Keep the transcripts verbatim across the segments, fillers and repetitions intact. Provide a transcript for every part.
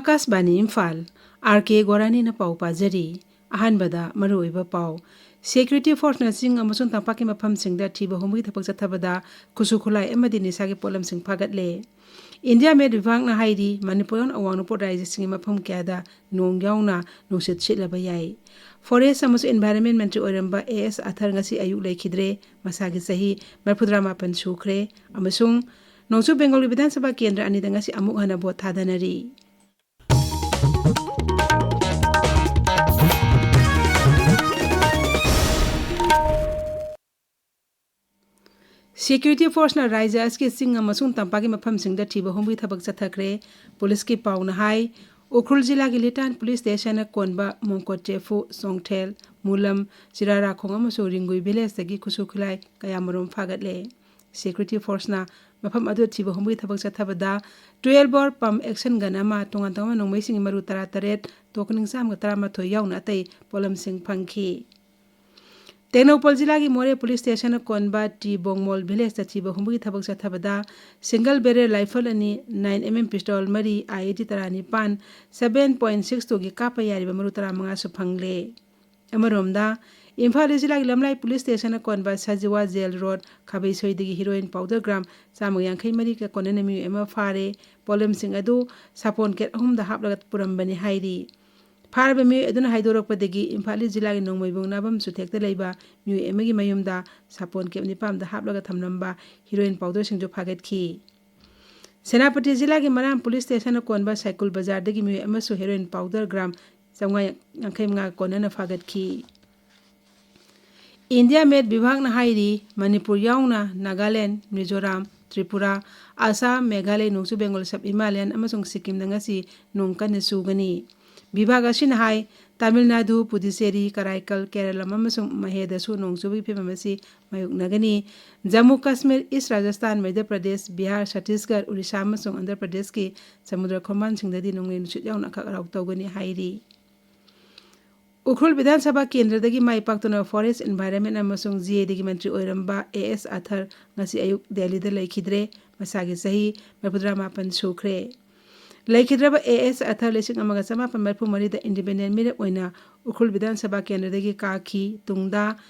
ꯑꯥꯀꯥꯁꯕꯥꯅꯤ Imphal, R ꯀꯦ ꯒꯣꯔꯥꯅꯤꯅ ꯄꯥꯎ ꯄꯥꯖꯔꯤ꯫ ꯑꯍꯥꯟꯕꯗ ꯃꯔꯨꯑꯣꯏꯕ ꯄꯥꯎ꯫ ꯁꯦꯀ꯭ꯌꯨꯔꯤꯇꯤ ꯐꯣꯔꯁꯅ ꯆꯤꯡ ꯑꯃꯁꯨꯡ ꯇꯝꯄꯥꯛꯀꯤ ꯃꯐꯝꯁꯤꯡꯗ ꯊꯤꯕ ꯍꯨꯝꯕꯒꯤ ꯊꯕꯛ ꯆꯠꯊꯕꯗ ꯈꯨꯠꯁꯨ ꯈꯨꯠꯂꯥꯏ ꯑꯃꯗꯤ ꯅꯤꯁꯥꯒꯤ ꯄꯣꯠꯂꯝꯁꯤꯡ ꯐꯥꯒꯠꯂꯦ꯫ ꯏꯟꯗꯤꯌꯥ ꯃꯦꯠ ꯚꯤꯚꯥꯒꯅ ꯍꯥꯏꯔꯤ, ꯃꯅꯤꯄꯨꯔ ꯌꯥꯎꯅ ꯑꯋꯥꯡ ꯅꯣꯡꯄꯣꯛ ꯔꯥꯖ꯭ꯌꯁꯤꯡꯒꯤ ꯃꯐꯝ ꯀꯌꯥꯗ ꯅꯣꯡ ꯌꯥꯎꯅ ꯅꯨꯡꯁꯤꯠ ꯁꯤꯠꯂꯕ ꯌꯥꯏ꯫ ꯐꯣꯔꯦꯁ ꯑꯃꯁꯨꯡ ꯏꯟꯚꯥꯏꯔꯟꯃꯦꯟ ꯃꯟꯇ꯭ꯔꯤ ꯑꯣꯏꯔꯝꯕ ꯑꯦ ꯑꯦꯁ ꯑꯊꯔ ꯉꯁꯤ ꯑꯌꯨꯛ ꯂꯩꯈꯤꯗ꯭ꯔꯦ꯫ ꯃꯁꯥꯒꯤ ꯆꯍꯤ ꯃꯔꯤꯐꯨꯇꯔꯥ ꯃꯥꯄꯟ ꯁꯨꯈ꯭ꯔꯦ꯫ ꯑꯃꯁꯨꯡ ꯅꯣꯡꯆꯨꯞ ꯕꯦꯡꯒꯣꯜꯒꯤ ꯕꯤꯙꯥꯟ ꯁꯚꯥ ꯀꯦꯟꯗ꯭ꯔ ꯑꯅꯤꯗ ꯉꯁꯤ ꯑꯃꯨꯛ ꯍꯟꯅ ꯚꯣꯠ ꯊꯥꯗꯅꯔꯤ꯫ ꯁꯦꯀ꯭ꯌꯨꯔꯤꯇꯤ ꯐꯣꯔꯁꯅ ꯔꯥꯏꯖ꯭ꯌ ꯑꯁꯤꯒꯤ ꯆꯤꯡ ꯑꯃꯁꯨꯡ ꯇꯝꯄꯥꯛꯀꯤ ꯃꯐꯝꯁꯤꯡꯗ ꯊꯤꯕ ꯍꯨꯝꯕꯒꯤ ꯊꯕꯛ ꯆꯠꯊꯈ꯭ꯔꯦ꯫ ꯄꯨꯂꯤꯁꯀꯤ ꯄꯥꯎꯅ ꯍꯥꯏ, ꯎꯈ꯭ꯔꯨꯜ ꯖꯤꯂꯥꯒꯤ ꯂꯤꯇꯥꯟ ꯄꯨꯂꯤꯁ ꯁ꯭ꯇꯦꯁꯟꯅ ꯀꯣꯟꯕ ꯃꯣꯡꯀꯣꯠ ꯆꯦꯐꯨ, ꯆꯣꯡꯊꯦꯜ, ꯃꯨꯂꯝ, ꯆꯤꯔꯥꯔꯥꯈꯣꯡ ꯑꯃꯁꯨꯡ ꯔꯤꯡꯒꯨꯏ ꯚꯤꯂꯦꯖꯇꯒꯤ ꯈꯨꯠꯁꯨ ꯈꯨꯠꯂꯥꯏ ꯀꯌꯥꯃꯔꯨꯝ ꯐꯥꯒꯠꯂꯦ꯫ ꯁꯦꯀ꯭ꯌꯨꯔꯤꯇꯤ ꯐꯣꯔꯁꯅ ꯃꯐꯝ ꯑꯗꯨꯗ ꯊꯤꯕ ꯍꯨꯝꯕꯒꯤ ꯊꯕꯛ ꯆꯠꯊꯕꯗ twelve bore pump action gun ꯑꯃ, ꯇꯣꯉꯥꯟ ꯇꯣꯉꯥꯟꯕ ꯅꯣꯡꯃꯩꯁꯤꯡꯒꯤ ꯃꯔꯨ ꯇꯔꯥꯇꯔꯦꯠ, ꯇꯣꯛꯀꯅꯤꯡ ꯆꯥꯝꯃꯒ ꯇꯔꯥꯃꯥꯊꯣꯏ ꯌꯥꯎꯅ ꯑꯇꯩ ꯄꯣꯠꯂꯝꯁꯤꯡ ꯐꯪꯈꯤ꯫ ꯇꯦꯡꯅꯧꯄꯜ ꯖꯤꯂꯥꯒꯤ ꯃꯣꯔꯦ ꯄꯨꯂꯤꯁ ꯁ꯭ꯇꯦꯁꯟꯅ ꯀꯣꯟꯕ ꯇꯤ ꯕꯣꯡꯃꯣꯜ ꯚꯤꯂꯦꯖꯇ ꯊꯤꯕ ꯍꯨꯝꯕꯒꯤ ꯊꯕꯛ ꯆꯠꯊꯕꯗ single barrel rifle ꯑꯅꯤ, nine M M pistol ꯃꯔꯤ, I E D ꯇꯔꯥꯅꯤꯄꯥꯟ, seven point six two ꯒꯤ ꯀꯥꯞꯄ ꯌꯥꯔꯤꯕ ꯃꯔꯨ ꯇꯔꯥꯃꯉꯥꯁꯨ ꯐꯪꯂꯦ꯫ ꯑꯃꯔꯣꯝꯗ, ꯏꯝꯐꯥꯜ ꯏꯁ ꯖꯤꯂꯥꯒꯤ ꯂꯝꯂꯥꯏ ꯄꯨꯂꯤꯁ ꯁ꯭ꯇꯦꯁꯟꯅ ꯀꯣꯟꯕ ꯁꯖꯤꯋꯥ ꯖꯦꯜ ꯔꯣꯗ ꯈꯥꯕꯩꯁꯣꯏꯗꯒꯤ heroin powder gram ꯆꯥꯝꯃꯒ ꯌꯥꯡꯈꯩ ꯃꯔꯤꯒ ꯀꯣꯟꯅꯅ ꯃꯤꯑꯣꯏ ꯑꯃ ꯐꯥꯔꯦ꯫ ꯄꯣꯠꯂꯝꯁꯤꯡ ꯑꯗꯨ ꯁꯥꯄꯣꯟ ꯀꯦꯠ ꯑꯍꯨꯝꯗ ꯍꯥꯞꯂꯒ ꯄꯨꯔꯝꯕꯅꯤ ꯍꯥꯏꯔꯤ꯫ ꯐꯥꯔꯕ ꯃꯤꯑꯣꯏ ꯑꯗꯨꯅ ꯍꯥꯏꯗꯣꯔꯛꯄꯗꯒꯤ ꯏꯝꯐꯥꯜ ꯏꯁ ꯖꯤꯂꯥꯒꯤ ꯅꯣꯡꯃꯩꯕꯨꯡ ꯅꯥꯕꯝ ꯆꯨꯊꯦꯛꯇ ꯂꯩꯕ ꯃꯤꯑꯣꯏ ꯑꯃꯒꯤ ꯃꯌꯨꯝꯗ ꯁꯥꯄꯣꯟ ꯀꯦꯞ ꯅꯤꯄꯥꯟꯗ ꯍꯥꯞꯂꯒ ꯊꯝꯂꯝꯕ heroin powderꯁꯤꯡꯗꯨ ꯐꯥꯒꯠꯈꯤ꯫ ꯁꯦꯅꯥꯄꯇꯤ ꯖꯤꯂꯥꯒꯤ ꯃꯔꯥꯝ ꯄꯨꯂꯤꯁ ꯁ꯭ꯇꯦꯁꯟꯅ ꯀꯣꯟꯕ ꯁꯥꯏꯀꯨꯜ ꯕꯖꯥꯔꯗꯒꯤ ꯃꯤꯑꯣꯏ ꯑꯃꯁꯨ heroin powder gram ꯆꯥꯝꯃꯉꯥ ꯌꯥꯡꯈꯩ ꯃꯉꯥ ꯀꯣꯟꯅꯅ ꯐꯥꯒꯠꯈꯤ꯫ ꯏꯟꯗꯤꯌꯥ ꯃꯦꯠ ꯚꯤꯚꯥꯒꯅ ꯍꯥꯏꯔꯤ, ꯃꯅꯤꯄꯨꯔ ꯌꯥꯎꯅ ꯅꯥꯒꯥꯂꯦꯟ, ꯃꯤꯖꯣꯔꯥꯝ, ꯇ꯭ꯔꯤꯄꯨꯔꯥ, ꯑꯁꯥꯝ, ꯃꯦꯘꯥꯂꯌ, ꯅꯣꯡꯆꯨꯞ ꯕꯦꯡꯒꯣꯜ, ꯁꯕ ꯍꯤꯃꯥꯂꯌꯥꯟ ꯑꯃꯁꯨꯡ ꯁꯤꯛꯀꯤꯝꯗ ꯉꯁꯤ ꯅꯣꯡ ꯀꯟꯅ ꯆꯨꯒꯅꯤ꯫ ꯚꯤꯚꯥꯒ ꯑꯁꯤꯅ ꯍꯥꯏ, ꯇꯥꯃꯤꯜ ꯅꯥꯗꯨ, ꯄꯨꯗꯨꯆꯦꯔꯤ, ꯀꯔꯥꯏꯀꯜ, ꯀꯦꯔꯂꯝ ꯑꯃꯁꯨꯡ ꯃꯍꯦꯗꯁꯨ ꯅꯣꯡ ꯆꯨꯕꯒꯤ ꯐꯤꯕꯝ ꯑꯁꯤ ꯃꯥꯌꯣꯛꯅꯒꯅꯤ꯫ ꯖꯝꯃꯨ ꯀꯥꯁꯃꯤꯔ, ꯏꯁ ꯔꯥꯖꯁꯊꯥꯟ, ꯃꯙ꯭ꯌ ꯄ꯭ꯔꯗꯦꯁ, ꯕꯤꯍꯥꯔ, ꯆꯇꯤꯁꯒꯔ, ꯎꯔꯤꯁꯥ ꯑꯃꯁꯨꯡ ꯑꯟꯙ꯭ꯔ ꯄ꯭ꯔꯗꯦꯁꯀꯤ ꯁꯃꯨꯗ꯭ꯔ ꯈꯣꯡꯕꯥꯟꯁꯤꯡꯗꯗꯤ ꯅꯣꯡꯂꯩ ꯅꯨꯡꯁꯤꯠ ꯌꯥꯎꯅ ꯑꯈꯛ ꯑꯔꯥꯎ ꯇꯧꯒꯅꯤ ꯍꯥꯏꯔꯤ꯫ ꯎꯈ꯭ꯔꯨꯜ ꯕꯤꯙꯥꯟ ꯁꯚꯥ ꯀꯦꯟꯗ꯭ꯔꯗꯒꯤ ꯃꯥꯏ ꯄꯥꯛꯇꯨꯅ ꯐꯣꯔꯦꯁ, ꯏꯟꯚꯥꯏꯔꯟꯃꯦꯟ ꯑꯃꯁꯨꯡ ꯖꯤ ꯑꯦꯗꯤꯒꯤ ꯃꯟꯇ꯭ꯔꯤ ꯑꯣꯏꯔꯝꯕ ꯑꯦ ꯑꯦꯁ ꯑꯊꯔ ꯉꯁꯤ ꯑꯌꯨꯛ ꯗꯦꯜꯂꯤꯗ ꯂꯩꯈꯤꯗ꯭ꯔꯦ꯫ ꯃꯁꯥꯒꯤ ꯆꯍꯤ ꯃꯔꯤꯐꯨꯇꯔꯥ ꯃꯥꯄꯟ ꯁꯨꯈ꯭ꯔꯦ꯫ ꯂꯩꯈꯤꯗ꯭ꯔꯕ ꯑꯦ ꯑꯦꯁ ꯑꯊꯔ ꯂꯤꯁꯤꯡ ꯑꯃꯒ ꯆꯃꯥꯄꯟ ꯃꯔꯤꯐꯨ ꯃꯔꯤꯗ ꯏꯟꯗꯤꯄꯦꯟꯗꯦꯟ ꯃꯤꯔꯦꯞ ꯑꯣꯏꯅ ꯎꯈ꯭ꯔꯨꯜ ꯕꯤꯙꯥꯟ ꯁꯚꯥ ꯀꯦꯟꯗ꯭ꯔꯗꯒꯤ ꯀꯥꯈꯤ꯫ ꯇꯨꯡꯗ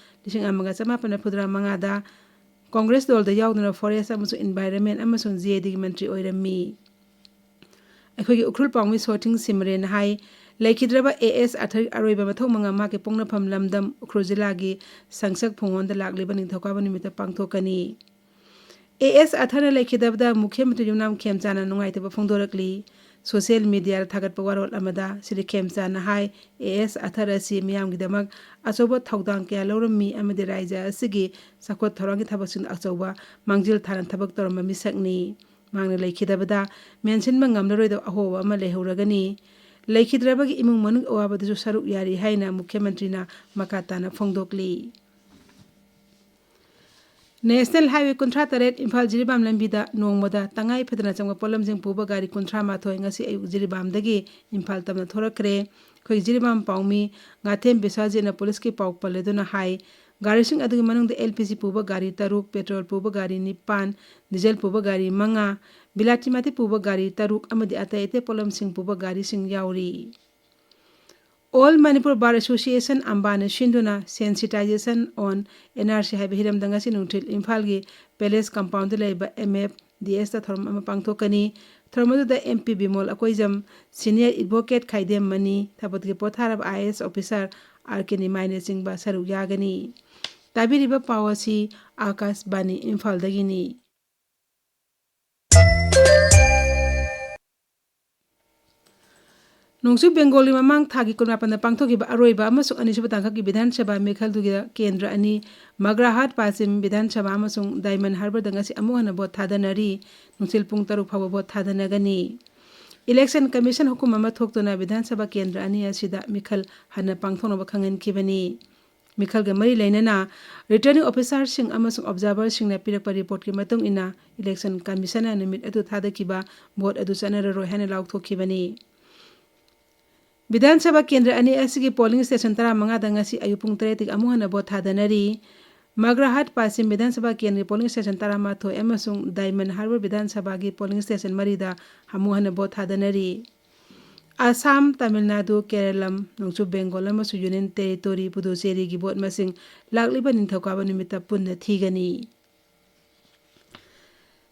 ꯂꯤꯁꯤꯡ ꯑꯃꯒ ꯆꯃꯥꯄꯟ ꯃꯔꯤꯐꯨꯇꯔꯥ ꯃꯉꯥꯗ ꯀꯣꯡꯒ꯭ꯔꯦꯁ ꯗꯣꯜꯗ ꯌꯥꯎꯗꯨꯅ ꯐꯣꯔꯦꯁ ꯑꯃꯁꯨꯡ ꯏꯟꯚꯥꯏꯔꯟꯃꯦꯟ ꯑꯃꯁꯨꯡ ꯖꯦ ꯑꯦ ꯗꯤꯒꯤ ꯃꯟꯇ꯭ꯔꯤ ꯑꯣꯏꯔꯝꯃꯤ꯫ ꯑꯩꯈꯣꯏꯒꯤ ꯎꯈ꯭ꯔꯨꯜ ꯄꯥꯎꯃꯤ ꯁꯣꯊꯤꯡ ꯁꯤꯃꯔꯦꯟꯅ ꯍꯥꯏ, ꯂꯩꯈꯤꯗ꯭ꯔꯕ ꯑꯦ ꯑꯦꯁ ꯑꯊꯔꯒꯤ ꯑꯔꯣꯏꯕ ꯃꯊꯧ ꯃꯉꯥ ꯃꯍꯥꯛꯀꯤ ꯄꯣꯛꯅꯐꯝ ꯂꯝꯗꯝ ꯎꯈ꯭ꯔꯨꯜ ꯖꯤꯂꯥꯒꯤ ꯁꯪꯁꯛ ꯐꯨꯡꯉꯣꯟꯗ ꯂꯥꯛꯂꯤꯕ ꯅꯤꯡꯊꯧꯀꯥꯕ ꯅꯨꯃꯤꯠꯇ ꯄꯥꯡꯊꯣꯛꯀꯅꯤ꯫ ꯑꯦ ꯑꯦꯁ ꯑꯊꯔꯅ ꯂꯩꯈꯤꯗꯕꯗ ꯃꯨꯈ꯭ꯌ ꯃꯟꯇ꯭ꯔꯤ ꯌꯨꯝꯅꯥꯝ ꯈꯦꯝꯆꯥꯟꯅ ꯅꯨꯡꯉꯥꯏꯇꯕ ꯐꯣꯡꯗꯣꯔꯛꯂꯤ꯫ ꯁꯣꯁꯤꯌꯦꯜ ꯃꯤꯗꯤꯌꯥꯗ ꯊꯥꯒꯠꯄ ꯋꯥꯔꯣꯜ ꯑꯃꯗ ꯁ꯭ꯔꯤ ꯈꯦꯝꯆꯥꯟꯅ ꯍꯥꯏ, ꯑꯦ ꯑꯦꯁ ꯑꯊꯔ ꯑꯁꯤ ꯃꯤꯌꯥꯝꯒꯤꯗꯃꯛ ꯑꯆꯧꯕ ꯊꯧꯗꯥꯡ ꯀꯌꯥ ꯂꯧꯔꯝꯃꯤ ꯑꯃꯗꯤ ꯔꯥꯏꯖ꯭ꯌ ꯑꯁꯤꯒꯤ ꯆꯥꯎꯈꯠ ꯊꯧꯔꯥꯡꯒꯤ ꯊꯕꯛꯁꯤꯡꯗ ꯑꯆꯧꯕ ꯃꯥꯡꯖꯤꯜ ꯊꯥꯅ ꯊꯕꯛ ꯇꯧꯔꯝꯕ ꯃꯤꯁꯛꯅꯤ꯫ ꯃꯍꯥꯛꯅ ꯂꯩꯈꯤꯗꯕꯗ ꯃꯦꯟꯁꯤꯟꯕ ꯉꯝꯂꯔꯣꯏꯗꯕ ꯑꯍꯣꯕ ꯑꯃ ꯂꯩꯍꯧꯔꯒꯅꯤ꯫ ꯂꯩꯈꯤꯗ꯭ꯔꯕꯒꯤ ꯏꯃꯨꯡ ꯃꯅꯨꯡꯒꯤ ꯑꯋꯥꯕꯗꯁꯨ ꯁꯔꯨꯛ ꯌꯥꯔꯤ ꯍꯥꯏꯅ ꯃꯨꯈ꯭ꯌ ꯃꯟꯇ꯭ꯔꯤꯅ ꯃꯈꯥ ꯇꯥꯅ ꯐꯣꯡꯗꯣꯛꯂꯤ꯫ ꯅꯦꯁꯅꯦꯜ ꯍꯥꯏꯋꯦ ꯀꯨꯟꯊ꯭ꯔꯥ ꯇꯔꯦꯠ ꯏꯝꯐꯥꯜ ꯖꯤꯔꯤꯕꯥꯝ ꯂꯝꯕꯤꯗ ꯅꯣꯡꯃꯗ ꯇꯉꯥꯏ ꯐꯗꯅ ꯆꯪꯕ ꯄꯣꯠꯂꯝꯁꯤꯡ ꯄꯨꯕ ꯒꯥꯔꯤ ꯀꯨꯟꯊ꯭ꯔꯥ ꯃꯥꯊꯣꯏ ꯉꯁꯤ ꯑꯌꯨꯛ ꯖꯤꯔꯤꯕꯥꯝꯗꯒꯤ ꯏꯝꯐꯥꯜ ꯇꯝꯅ ꯊꯣꯔꯛꯈ꯭ꯔꯦ꯫ ꯑꯩꯈꯣꯏ ꯖꯤꯔꯤꯕꯥꯝ ꯄꯥꯎꯃꯤ ꯉꯥꯊꯦꯝ ꯕꯤꯁ꯭ꯋꯥꯖꯤꯠꯅ ꯄꯨꯂꯤꯁꯀꯤ ꯄꯥꯎ ꯄꯜꯂꯗꯨꯅ ꯍꯥꯏ, ꯒꯥꯔꯤꯁꯤꯡ ꯑꯗꯨꯒꯤ ꯃꯅꯨꯡꯗ ꯑꯦꯜ ꯄꯤ ꯖꯤ ꯄꯨꯕ ꯒꯥꯔꯤ ꯇꯔꯨꯛ, ꯄꯦꯇ꯭ꯔꯣꯜ ꯄꯨꯕ ꯒꯥꯔꯤ ꯅꯤꯄꯥꯟ, ꯗꯤꯖꯜ ꯄꯨꯕ ꯒꯥꯔꯤ ꯃꯉꯥ, ꯕꯤꯂꯥꯇꯤ ꯃꯥꯇꯤ ꯄꯨꯕ ꯒꯥꯔꯤ ꯇꯔꯨꯛ ꯑꯃꯗꯤ ꯑꯇꯩ ꯑꯇꯩ ꯄꯣꯠꯂꯝꯁꯤꯡ ꯄꯨꯕ ꯒꯥꯔꯤꯁꯤꯡ ꯌꯥꯎꯔꯤ꯫ All Manipur Bar Association ꯑꯝꯕꯥꯅ ꯁꯤꯟꯗꯨꯅ Sensitization on N R C ꯍꯥꯏꯕ ꯍꯤꯔꯝꯗ ꯉꯁꯤ ꯅꯨꯡꯊꯤꯜ ꯏꯝꯐꯥꯜꯒꯤ ꯄꯦꯂꯦꯁ ꯀꯝꯄꯥꯎꯟꯗ ꯂꯩꯕ ꯑꯦꯝ ꯑꯦꯐ ꯗꯤ ꯑꯦꯁꯇ ꯊꯧꯔꯝ ꯑꯃ ꯄꯥꯡꯊꯣꯛꯀꯅꯤ꯫ ꯊꯧꯔꯝ ꯑꯗꯨꯗ M P Bimol Akoijam, senior advocate Khaidem ꯃꯅꯤ, ꯊꯕꯛꯇꯒꯤ ꯄꯣꯊꯥꯔꯕ I A S officer R ꯀꯦ ꯅꯤꯃꯥꯏꯅꯆꯤꯡꯕ ꯁꯔꯨꯛ ꯌꯥꯒꯅꯤ꯫ ꯇꯥꯕꯤꯔꯤꯕ ꯄꯥꯎ ꯑꯁꯤ ꯑꯥꯀꯥꯁꯕꯥꯅꯤ ꯏꯝꯐꯥꯜꯗꯒꯤꯅꯤ꯫ ꯅꯣꯡꯆꯨꯞ ꯕꯦꯡꯒꯣꯜꯒꯤ ꯃꯃꯥꯡ ꯊꯥꯒꯤ ꯀꯨꯟꯃꯥꯄꯟꯗ ꯄꯥꯡꯊꯣꯛꯈꯤꯕ ꯑꯔꯣꯏꯕ ꯑꯃꯁꯨꯡ ꯑꯅꯤꯁꯨꯕ ꯇꯥꯡꯀꯛꯀꯤ ꯕꯤꯙꯥꯟ ꯁꯚꯥ ꯃꯤꯈꯜꯗꯨꯒꯤ ꯀꯦꯟꯗ꯭ꯔ ꯑꯅꯤ, ꯃꯒ꯭ꯔꯥꯍꯥꯠ ꯄꯥꯆꯤꯝ ꯕꯤꯙꯥꯟ ꯁꯚꯥ ꯑꯃꯁꯨꯡ ꯗꯥꯏꯃꯟ ꯍꯥꯔꯕꯔꯗ ꯉꯁꯤ ꯑꯃꯨꯛ ꯍꯟꯅ ꯚꯣꯠ ꯊꯥꯗꯅꯔꯤ꯫ ꯅꯨꯡꯊꯤꯜ ꯄꯨꯡ ꯇꯔꯨꯛ ꯐꯥꯎꯕ ꯚꯣꯠ ꯊꯥꯗꯅꯒꯅꯤ꯫ ꯏꯂꯦꯛꯁꯟ ꯀꯃꯤꯁꯟ ꯍꯨꯀꯨꯝ ꯑꯃ ꯊꯣꯛꯇꯨꯅ ꯕꯤꯙꯥꯟ ꯁꯚꯥ ꯀꯦꯟꯗ꯭ꯔ ꯑꯅꯤ ꯑꯁꯤꯗ ꯃꯤꯈꯜ ꯍꯟꯅ ꯄꯥꯡꯊꯣꯛꯅꯕ ꯈꯪꯍꯟꯈꯤꯕꯅꯤ꯫ ꯃꯤꯈꯜꯒ ꯃꯔꯤ ꯂꯩꯅꯅ ꯔꯤꯇꯔꯅꯤꯡ ꯑꯣꯐꯤꯁꯥꯔꯁꯤꯡ ꯑꯃꯁꯨꯡ ꯑꯣꯕꯖꯥꯔꯚꯔꯁꯤꯡꯅ ꯄꯤꯔꯛꯄ ꯔꯤꯄꯣꯔꯠꯀꯤ ꯃꯇꯨꯡ ꯏꯟꯅ, ꯏꯂꯦꯛꯁꯟ ꯀꯃꯤꯁꯟꯅ ꯅꯨꯃꯤꯠ ꯑꯗꯨ ꯊꯥꯗꯈꯤꯕ ꯚꯣꯠ ꯑꯗꯨ ꯆꯠꯅꯔꯔꯣꯏ ꯍꯥꯏꯅ ꯂꯥꯎꯊꯣꯛꯈꯤꯕꯅꯤ꯫ ꯕꯤꯙꯥꯟ ꯁꯚꯥ ꯀꯦꯟꯗ꯭ꯔ ꯑꯅꯤ ꯑꯁꯤꯒꯤ ꯄꯣꯂꯤꯡ ꯁ꯭ꯇꯦꯁꯟ ꯇꯔꯥꯃꯉꯥꯗ ꯉꯁꯤ ꯑꯌꯨꯛ ꯄꯨꯡ ꯇꯔꯦꯠꯇꯒꯤ ꯑꯃꯨꯛ ꯍꯟꯅ ꯚꯣꯠ ꯊꯥꯗꯅꯔꯤ꯫ ꯃꯒ꯭ꯔꯥꯍꯥꯠ ꯄꯥꯁꯤꯝ ꯕꯤꯙꯥꯟ ꯁꯚꯥ ꯀꯦꯟꯗ꯭ꯔꯒꯤ ꯄꯣꯂꯤꯡ ꯁ꯭ꯇꯦꯁꯟ ꯇꯔꯥꯃꯥꯊꯣꯏ ꯑꯃꯁꯨꯡ ꯗꯥꯏꯃꯟ ꯍꯥꯔꯕꯔ ꯕꯤꯙꯥꯟ ꯁꯚꯥꯒꯤ ꯄꯣꯂꯤꯡ ꯁ꯭ꯇꯦꯁꯟ ꯃꯔꯤꯗ ꯍꯥꯃꯨ ꯍꯟꯅ ꯚꯣꯠ ꯊꯥꯗꯅꯔꯤ꯫ ꯑꯁꯥꯝ, ꯇꯥꯃꯤꯜ ꯅꯥꯗꯨ, ꯀꯦꯔꯂꯝ, ꯅꯣꯡꯆꯨꯞ ꯕꯦꯡꯒꯣꯜ ꯑꯃꯁꯨꯡ ꯌꯨꯅꯤꯌꯟ ꯇꯦꯔꯤꯇꯣꯔꯤ ꯄꯨꯗꯨꯆꯦꯔꯤꯒꯤ ꯚꯣꯠ ꯃꯁꯤꯡ ꯂꯥꯛꯂꯤꯕ ꯅꯤꯡꯊꯧꯀꯥꯕ ꯅꯨꯃꯤꯠꯇ ꯄꯨꯟꯅ ꯊꯤꯒꯅꯤ꯫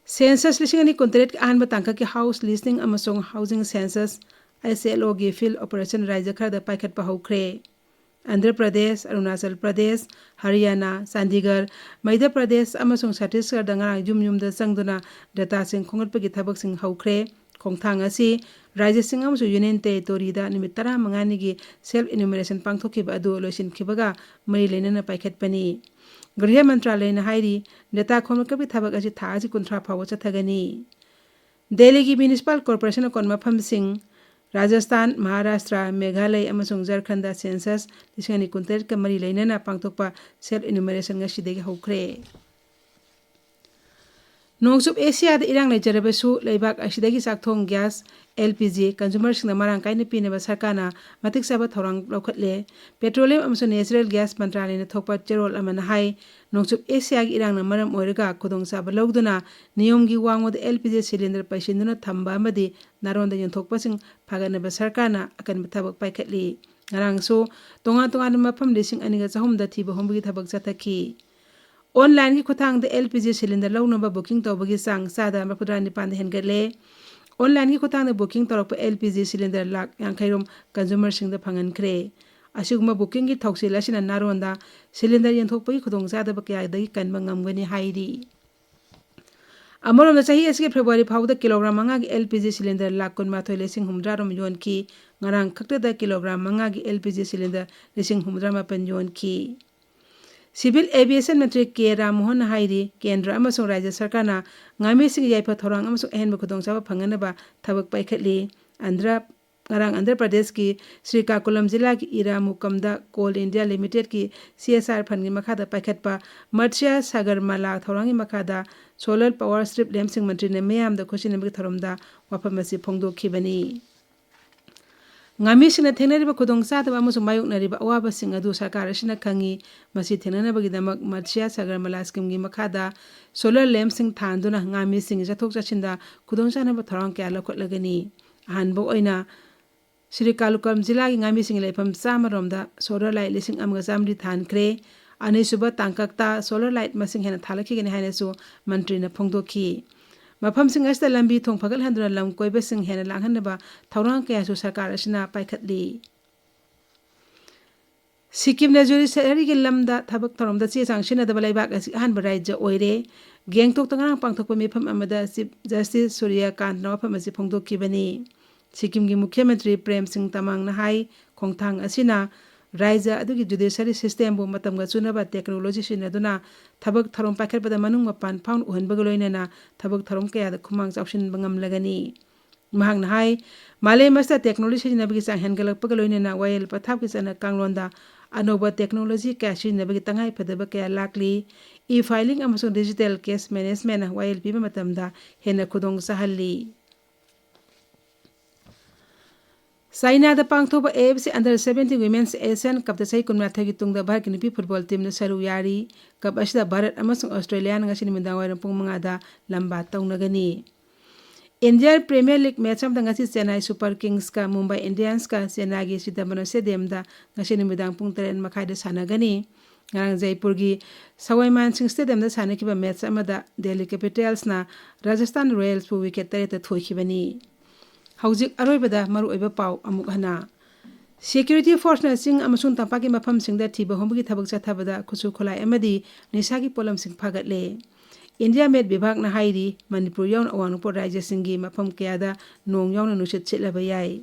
ꯁꯦꯟꯁꯁ ꯂꯤꯁꯤꯡ ꯑꯅꯤ ꯀꯨꯟꯇꯔꯦꯠꯀꯤ ꯑꯍꯥꯟꯕ ꯇꯥꯡꯀꯛꯀꯤ ꯍꯥꯎꯁ ꯂꯤꯁꯅꯤꯡ ꯑꯃꯁꯨꯡ ꯍꯥꯎꯁꯤꯡ ꯁꯦꯟꯁꯁ, ꯑꯩꯆ ꯑꯦꯜ ꯑꯣꯒꯤ ꯐꯤꯜꯗ ꯑꯣꯄꯔꯦꯁꯟ ꯔꯥꯖ꯭ꯌ ꯈꯔꯗ ꯄꯥꯏꯈꯠꯄ ꯍꯧꯈ꯭ꯔꯦ꯫ ꯑꯟꯙ꯭ꯔ ꯄ꯭ꯔꯗꯦꯁ, ꯑꯔꯨꯅꯥꯆꯜ ꯄ꯭ꯔꯗꯦꯁ, ꯍꯔꯤꯌꯥꯅꯥ, ꯆꯥꯟꯗꯤꯒꯔ, ꯃꯩꯙ꯭ꯌ ꯄ꯭ꯔꯗꯦꯁ ꯑꯃꯁꯨꯡ ꯁꯠꯇꯤꯁꯒꯔꯗ ꯉꯔꯥꯡ ꯌꯨꯝ ꯌꯨꯝꯗ ꯆꯪꯗꯨꯅ ꯗꯦꯇꯥꯁꯤꯡ ꯈꯣꯝꯒꯠꯄꯒꯤ ꯊꯕꯛꯁꯤꯡ ꯍꯧꯈ꯭ꯔꯦ꯫ ꯈꯣꯡꯊꯥꯡ ꯑꯁꯤ ꯔꯥꯖ꯭ꯌꯁꯤꯡ ꯑꯃꯁꯨꯡ ꯌꯨꯅꯤꯌꯟ ꯇꯦꯔꯤꯇꯣꯔꯤꯗ ꯅꯨꯃꯤꯠ ꯇꯔꯥꯃꯉꯥꯅꯤꯒꯤ ꯁꯦꯜꯐ ꯏꯅꯨꯃꯔꯦꯁꯟ ꯄꯥꯡꯊꯣꯛꯈꯤꯕ ꯑꯗꯨ ꯂꯣꯏꯁꯤꯟꯈꯤꯕꯒ ꯃꯔꯤ ꯂꯩꯅꯅ ꯄꯥꯏꯈꯠꯄꯅꯤ꯫ ꯒ꯭ꯔꯤꯍ ꯃꯟꯇ꯭ꯔꯥꯂꯌꯅ ꯍꯥꯏꯔꯤ, ꯗꯦꯇꯥ ꯈꯣꯝꯒꯠꯄꯒꯤ ꯊꯕꯛ ꯑꯁꯤ ꯊꯥ ꯑꯁꯤ ꯀꯨꯟꯊ꯭ꯔꯥ ꯐꯥꯎꯕ ꯆꯠꯊꯒꯅꯤ꯫ ꯗꯦꯜꯂꯤꯒꯤ ꯃ꯭ꯌꯨꯅꯤꯁꯤꯄꯥꯜ ꯀꯣꯔꯄꯣꯔꯦꯁꯟ ꯑꯀꯣꯟꯕ ꯃꯐꯝꯁꯤꯡ, ꯔꯥꯖꯁꯊꯥꯟ, ꯃꯍꯥꯔꯥꯁꯇ꯭ꯔ, ꯃꯦꯘꯥꯂꯌ ꯑꯃꯁꯨꯡ ꯖꯔꯈꯟꯗ ꯁꯦꯟꯁꯁ ꯂꯤꯁꯤꯡ ꯑꯅꯤ ꯀꯨꯟꯇꯔꯦꯠꯀ ꯃꯔꯤ ꯂꯩꯅꯅ ꯄꯥꯡꯊꯣꯛꯄ ꯁꯦꯜꯐ ꯏꯅꯨꯃꯔꯦꯁꯟ ꯉꯁꯤꯗꯒꯤ ꯍꯧꯈ꯭ꯔꯦ꯫ ꯅꯣꯡꯆꯨꯞ ꯑꯦꯁꯤꯌꯥꯗ ꯏꯔꯥꯡ ꯂꯩꯖꯔꯕꯁꯨ, ꯂꯩꯕꯥꯛ ꯑꯁꯤꯗꯒꯤ ꯆꯥꯛꯊꯣꯡ ꯒ꯭ꯌꯥꯁ, ꯑꯦꯜ ꯄꯤ ꯖꯤ, ꯀꯟꯖꯨꯃꯔꯁꯤꯡꯗ ꯃꯔꯥꯡ ꯀꯥꯏꯅ ꯄꯤꯅꯕ ꯁꯔꯀꯥꯔꯅ ꯃꯇꯤꯛ ꯆꯥꯕ ꯊꯧꯔꯥꯡ ꯂꯧꯈꯠꯂꯦ꯫ ꯄꯦꯇ꯭ꯔꯣꯂꯤꯌꯝ ꯑꯃꯁꯨꯡ ꯅꯦꯆꯔꯦꯜ ꯒ꯭ꯌꯥꯁ ꯃꯟꯇ꯭ꯔꯥꯂꯌꯅ ꯊꯣꯛꯄ ꯆꯦꯔꯣꯜ ꯑꯃꯅ ꯍꯥꯏ, ꯅꯣꯡꯆꯨꯞ ꯑꯦꯁꯤꯌꯥꯒꯤ ꯏꯔꯥꯡꯅ ꯃꯔꯝ ꯑꯣꯏꯔꯒ ꯈꯨꯗꯣꯡꯆꯥꯕ ꯂꯧꯗꯨꯅ ꯅꯤꯌꯣꯝꯒꯤ ꯋꯥꯡꯃꯗ ꯑꯦꯜ ꯄꯤ ꯖꯤ ꯁꯤꯂꯤꯟꯗꯔ ꯄꯩꯁꯤꯟꯗꯨꯅ ꯊꯝꯕ ꯑꯃꯗꯤ ꯅꯥꯔꯣꯟꯗ ꯌꯣꯟꯊꯣꯛꯄꯁꯤꯡ ꯐꯥꯒꯠꯅꯕ ꯁꯔꯀꯥꯔꯅ ꯑꯀꯟꯕ ꯊꯕꯛ ꯄꯥꯏꯈꯠꯂꯤ꯫ ꯉꯔꯥꯡꯁꯨ ꯇꯣꯉꯥꯟ ꯇꯣꯉꯥꯟꯕ ꯃꯐꯝ ꯂꯤꯁꯤꯡ ꯑꯅꯤꯒ ꯆꯍꯨꯝꯗ ꯊꯤꯕ ꯍꯨꯝꯕꯒꯤ ꯊꯕꯛ ꯆꯠꯊꯈꯤ꯫ ꯑꯣꯟꯂꯥꯏꯟꯒꯤ ꯈꯨꯠꯊꯥꯡꯗ ꯑꯦꯜ ꯄꯤ ꯖꯤ ꯁꯤꯂꯤꯟꯗꯔ ꯂꯧꯅꯕ ꯕꯨꯀꯤꯡ ꯇꯧꯕꯒꯤ ꯆꯥꯡ ꯆꯥꯗ ꯃꯔꯤꯐꯨꯇꯔꯥ ꯅꯤꯄꯥꯟꯗ ꯍꯦꯟꯒꯠꯂꯦ꯫ ꯑꯣꯟꯂꯥꯏꯟꯒꯤ ꯈꯨꯠꯊꯥꯡꯗ ꯕꯨꯀꯤꯡ ꯇꯧꯔꯛꯄ L P G cylinder lakh ꯌꯥꯡꯈꯩ ꯔꯣꯝ ꯀꯟꯖꯨꯃꯔꯁꯤꯡꯗ ꯐꯪꯍꯟꯈ꯭ꯔꯦ꯫ ꯑꯁꯤꯒꯨꯝꯕ ꯕꯨꯀꯤꯡꯒꯤ ꯊꯧꯁꯤꯜ ꯑꯁꯤꯅ ꯅꯥꯔꯣꯟꯗ ꯁꯤꯂꯤꯟꯗꯔ ꯌꯦꯟꯊꯣꯛꯄꯒꯤ ꯈꯨꯗꯣꯡꯆꯥꯗꯕ ꯀꯌꯥꯗꯒꯤ ꯀꯟꯕ ꯉꯝꯒꯅꯤ ꯍꯥꯏꯔꯤ꯫ ꯑꯃꯔꯣꯝꯗ, ꯆꯍꯤ ꯑꯁꯤꯒꯤ ꯐꯦꯕ꯭ꯔꯨꯋꯥꯔꯤ ꯐꯥꯎꯕꯗ ꯀꯤꯂꯣꯒ꯭ꯔꯥꯝ ꯃꯉꯥꯒꯤ L P G cylinder lakh ꯀꯨꯟꯃꯥꯊꯣꯏ ꯂꯤꯁꯤꯡ ꯍꯨꯝꯐꯨꯇꯔꯥ ꯔꯣꯝ ꯌꯣꯟꯈꯤ꯫ ꯉꯔꯥꯡ ꯈꯛꯇꯗ ꯀꯤꯂꯣꯒ꯭ꯔꯥꯝ ꯃꯉꯥꯒꯤ ꯑꯦꯜ ꯄꯤ ꯖꯤ ꯁꯤꯂꯤꯟꯗꯔ ꯂꯤꯁꯤꯡ ꯍꯨꯝꯐꯨꯇꯔꯥ ꯃꯥꯄꯟ ꯌꯣꯟꯈꯤ꯫ ꯁꯤꯚꯤꯜ ꯑꯦꯚꯤꯌꯦꯁꯟ ꯃꯟꯇ꯭ꯔꯤ ꯀꯦ ꯔꯥꯝꯃꯣꯍꯟꯅ ꯍꯥꯏꯔꯤ, ꯀꯦꯟꯗ꯭ꯔ ꯑꯃꯁꯨꯡ ꯔꯥꯖ꯭ꯌ ꯁꯔꯀꯥꯔꯅ ꯉꯥꯃꯤꯁꯤꯡꯒꯤ ꯌꯥꯏꯐ ꯊꯧꯔꯥꯡ ꯑꯃꯁꯨꯡ ꯑꯍꯦꯟꯕ ꯈꯨꯗꯣꯡꯆꯥꯕ ꯐꯪꯍꯟꯅꯕ ꯊꯕꯛ ꯄꯥꯏꯈꯠꯂꯤ꯫ ꯑꯟꯙ꯭ꯔ, ꯉꯔꯥꯡ ꯑꯟꯙ꯭ꯔ ꯄ꯭ꯔꯗꯦꯁꯀꯤ ꯁ꯭ꯔꯤꯀꯥꯀꯨꯂꯝ ꯖꯤꯂꯥꯒꯤ ꯏꯔꯥꯃꯨꯀꯝꯗ call India ꯂꯤꯃꯤꯇꯦꯗꯀꯤ C S R ꯐꯟꯒꯤ ꯃꯈꯥꯗ ꯄꯥꯏꯈꯠꯄ ꯃꯠꯁ꯭ꯌ ꯁꯥꯒꯔ ꯃꯥꯂꯥ ꯊꯧꯔꯥꯡꯒꯤ ꯃꯈꯥꯗ ꯁꯣꯂꯔ ꯄꯋꯥꯔ ꯁ꯭ꯇ꯭ꯔꯤꯞ ꯂꯦꯝꯞꯁꯤꯡ ꯃꯟꯇ꯭ꯔꯤꯅ ꯃꯤꯌꯥꯝꯗ ꯈꯨꯠꯁꯤꯟꯅꯕꯒꯤ ꯊꯧꯔꯝꯗ ꯋꯥꯐꯝ ꯑꯁꯤ ꯐꯣꯡꯗꯣꯛꯈꯤꯕꯅꯤ꯫ ꯉꯥꯃꯤꯁꯤꯡꯅ ꯊꯦꯡꯅꯔꯤꯕ ꯈꯨꯗꯣꯡꯆꯥꯗꯕ ꯑꯃꯁꯨꯡ ꯃꯥꯌꯣꯛꯅꯔꯤꯕ ꯑꯋꯥꯕꯁꯤꯡ ꯑꯗꯨ ꯁꯔꯀꯥꯔ ꯑꯁꯤꯅ ꯈꯪꯏ꯫ ꯃꯁꯤ ꯊꯦꯡꯅꯅꯕꯒꯤꯗꯃꯛ ꯃꯠꯁ꯭ꯌ ꯁꯒꯔꯃꯥꯂꯥ ꯁ꯭ꯀꯤꯝꯒꯤ ꯃꯈꯥꯗ solar lampꯁꯤꯡ ꯊꯥꯟꯗꯨꯅ ꯉꯥꯃꯤꯁꯤꯡꯒꯤ ꯆꯠꯊꯣꯛ ꯆꯠꯁꯤꯟꯗ ꯈꯨꯗꯣꯡꯆꯥꯅꯕ ꯊꯧꯔꯥꯡ ꯀꯌꯥ ꯂꯧꯈꯠꯂꯒꯅꯤ꯫ ꯑꯍꯥꯟꯕ ꯑꯣꯏꯅ ꯁ꯭ꯔꯤ ꯀꯥꯂꯨꯀꯝ ꯖꯤꯂꯥꯒꯤ ꯉꯥꯃꯤꯁꯤꯡꯒꯤ ꯂꯩꯐꯝ ꯆꯥꯝꯃ ꯔꯣꯝꯗ solar light ꯂꯤꯁꯤꯡ ꯑꯃꯒ ꯆꯥꯝꯃꯔꯤ ꯊꯥꯟꯈ꯭ꯔꯦ꯫ ꯑꯅꯤꯁꯨꯕ ꯇꯥꯡꯀꯛꯇ solar light ꯃꯁꯤꯡ ꯍꯦꯟꯅ ꯊꯥꯂꯛꯈꯤꯒꯅꯤ ꯍꯥꯏꯅꯁꯨ ꯃꯟꯇ꯭ꯔꯤꯅ ꯐꯣꯡꯗꯣꯛꯈꯤ꯫ ꯃꯐꯝꯁꯤꯡ ꯑꯁꯤꯗ ꯂꯝꯕꯤ ꯊꯣꯡ ꯐꯒꯠꯍꯟꯗꯨꯅ ꯂꯝ ꯀꯣꯏꯕꯁꯤꯡ ꯍꯦꯟꯅ ꯂꯥꯛꯍꯟꯅꯕ ꯊꯧꯔꯥꯡ ꯀꯌꯥꯁꯨ ꯁꯔꯀꯥꯔ ꯑꯁꯤꯅ ꯄꯥꯏꯈꯠꯂꯤ꯫ ꯁꯤꯛꯀꯤꯝꯅ judiciaryꯒꯤ ꯂꯝꯗ ꯊꯕꯛ ꯊꯧꯔꯝꯗ ꯆꯦ ꯆꯥꯡ ꯁꯤꯖꯤꯟꯅꯗꯕ ꯂꯩꯕꯥꯛ ꯑꯁꯤ ꯑꯍꯥꯟꯕ ꯔꯥꯖ꯭ꯌ ꯑꯣꯏꯔꯦ꯫ ꯒꯦꯡꯇꯣꯛꯇ ꯉꯔꯥꯡ ꯄꯥꯡꯊꯣꯛꯄ ꯃꯤꯐꯝ ꯑꯃꯗ Chief Justice ꯁꯨꯔ꯭ꯌ ꯀꯥꯟꯇꯅ ꯋꯥꯐꯝ ꯑꯁꯤ ꯐꯣꯡꯗꯣꯛꯈꯤꯕꯅꯤ꯫ ꯁꯤꯛꯀꯤꯝꯒꯤ ꯃꯨꯈ꯭ꯌ ꯃꯟꯇ꯭ꯔꯤ ꯄ꯭ꯔꯦꯝ ꯁꯤꯡ ꯇꯃꯥꯡꯅ ꯍꯥꯏ, ꯈꯣꯡꯊꯥꯡ ꯑꯁꯤꯅ ꯔꯥꯖ꯭ꯌ ꯑꯗꯨꯒꯤ judiciary systemꯕꯨ ꯃꯇꯝꯒ ꯆꯨꯅꯕ technology ꯁꯤꯖꯤꯟꯅꯗꯨꯅ ꯊꯕꯛ ꯊꯧꯔꯝ ꯄꯥꯏꯈꯠꯄꯗ ꯃꯅꯨꯡ ꯃꯄꯥꯟ ꯐꯥꯎꯅ ꯎꯍꯟꯕꯒ ꯂꯣꯏꯅꯅ ꯊꯕꯛ ꯊꯧꯔꯝ ꯀꯌꯥꯗ ꯈꯨꯃꯥꯡ ꯆꯥꯎꯁꯤꯟꯕ ꯉꯝꯂꯒꯅꯤ꯫ ꯃꯍꯥꯛꯅ ꯍꯥꯏ, ꯃꯥꯂꯦꯝ ꯑꯁꯤꯗ technology ꯁꯤꯖꯤꯟꯅꯕꯒꯤ ꯆꯥꯡ ꯍꯦꯟꯒꯠꯂꯛꯄꯒ ꯂꯣꯏꯅꯅ ꯋꯥꯌꯦꯜ ꯄꯊꯥꯞꯀꯤ ꯆꯠꯅ ꯀꯥꯡꯂꯣꯟꯗ ꯑꯅꯧꯕ technology ꯀꯌꯥ ꯁꯤꯖꯤꯟꯅꯕꯒꯤ ꯇꯉꯥꯏ ꯐꯗꯕ ꯀꯌꯥ ꯂꯥꯛꯂꯤ꯫ E-filing ꯑꯃꯁꯨꯡ digital case managementꯅ ꯋꯥꯌꯦꯜ ꯄꯤꯕ ꯃꯇꯝꯗ ꯍꯦꯟꯅ ꯈꯨꯗꯣꯡ ꯆꯥꯍꯜꯂꯤ꯫ ꯆꯥꯏꯅꯥꯗ ꯄꯥꯡꯊꯣꯛꯄ AFC Under seventeen Women's Asian Cupꯇ ꯆꯍꯤ ꯀꯨꯟꯃꯥꯊꯣꯏꯒꯤ ꯇꯨꯡꯗ ꯚꯥꯔꯠꯀꯤ ꯅꯨꯄꯤ football teamꯅ ꯁꯔꯨꯛ ꯌꯥꯔꯤ꯫ Cup ꯑꯁꯤꯗ ꯚꯥꯔꯠ ꯑꯃꯁꯨꯡ ꯑꯁꯇ꯭ꯔꯦꯂꯤꯌꯥꯅ ꯉꯁꯤ ꯅꯨꯃꯤꯗꯥꯡꯋꯥꯏꯔꯝ ꯄꯨꯡ ꯃꯉꯥꯗ ꯂꯝꯕꯥ ꯇꯧꯅꯒꯅꯤ꯫ Indian Premier League match ꯑꯃꯗ ꯉꯁꯤ ꯆꯦꯟꯅꯥꯏ Super Kingsꯀ ꯃꯨꯝꯕꯥꯏ Indiansꯀ ꯆꯦꯟꯅꯥꯏꯒꯤ ꯆꯤꯗꯝꯕꯔꯝ Stadiumꯗ ꯉꯁꯤ ꯅꯨꯃꯤꯗꯥꯡ ꯄꯨꯡ ꯇꯔꯦꯠ ꯃꯈꯥꯏꯗ ꯁꯥꯟꯅꯒꯅꯤ꯫ ꯉꯔꯥꯡ ꯖꯩꯄꯨꯔꯒꯤ ꯁꯋꯥꯏ ꯃꯥꯟ ꯁꯤꯡ Stadiumꯗ ꯁꯥꯟꯅꯈꯤꯕ match ꯑꯃꯗ Delhi Capitalsꯅ Rajasthan Royalsꯄꯨ wicket ꯇꯔꯦꯠꯇ ꯊꯣꯏꯈꯤꯕꯅꯤ꯫ ꯍꯧꯖꯤꯛ ꯑꯔꯣꯏꯕꯗ ꯃꯔꯨꯑꯣꯏꯕ ꯄꯥꯎ ꯑꯃꯨꯛ ꯍꯟꯅ꯫ Security forceꯅ ꯆꯤꯡ ꯑꯃꯁꯨꯡ ꯇꯝꯄꯥꯛꯀꯤ ꯃꯐꯝꯁꯤꯡꯗ ꯊꯤꯕ ꯍꯨꯝꯕꯒꯤ ꯊꯕꯛ ꯆꯠꯊꯕꯗ ꯈꯨꯠꯁꯨ ꯈꯨꯠꯂꯥꯏ ꯑꯃꯗꯤ ꯅꯤꯁꯥꯒꯤ ꯄꯣꯠꯂꯝꯁꯤꯡ ꯐꯥꯒꯠꯂꯦ꯫ India Met ꯚꯤꯚꯥꯒꯅ ꯍꯥꯏꯔꯤ, ꯃꯅꯤꯄꯨꯔ ꯌꯥꯎꯅ ꯑꯋꯥꯡ ꯅꯣꯡꯄꯣꯛ ꯔꯥꯖ꯭ꯌꯁꯤꯡꯒꯤ ꯃꯐꯝ ꯀꯌꯥꯗ ꯅꯣꯡ ꯌꯥꯎꯅ ꯅꯨꯡꯁꯤꯠ ꯁꯤꯠꯂꯕ ꯌꯥꯏ꯫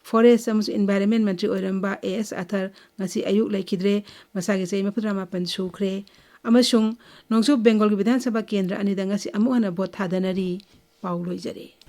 Forest ꯑꯃꯁꯨꯡ Environment ꯃꯟꯇ꯭ꯔꯤ ꯑꯣꯏꯔꯝꯕ A S ꯑꯊꯔ ꯉꯁꯤ ꯑꯌꯨꯛ ꯂꯩꯈꯤꯗ꯭ꯔꯦ꯫ ꯃꯁꯥꯒꯤ ꯆꯍꯤ ꯃꯔꯤꯐꯨꯇꯔꯥꯃꯥꯄꯟ ꯁꯨꯈ꯭ꯔꯦ꯫ ꯑꯃꯁꯨꯡ ꯅꯣꯡꯆꯨꯞ ꯕꯦꯡꯒꯣꯜꯒꯤ ꯕꯤꯙꯥꯟ ꯁꯚꯥ ꯀꯦꯟꯗ꯭ꯔ ꯑꯅꯤꯗ ꯉꯁꯤ ꯑꯃꯨꯛ ꯍꯟꯅ vote ꯊꯥꯗꯅꯔꯤ꯫ ꯄꯥꯎ ꯂꯣꯏꯖꯔꯦ꯫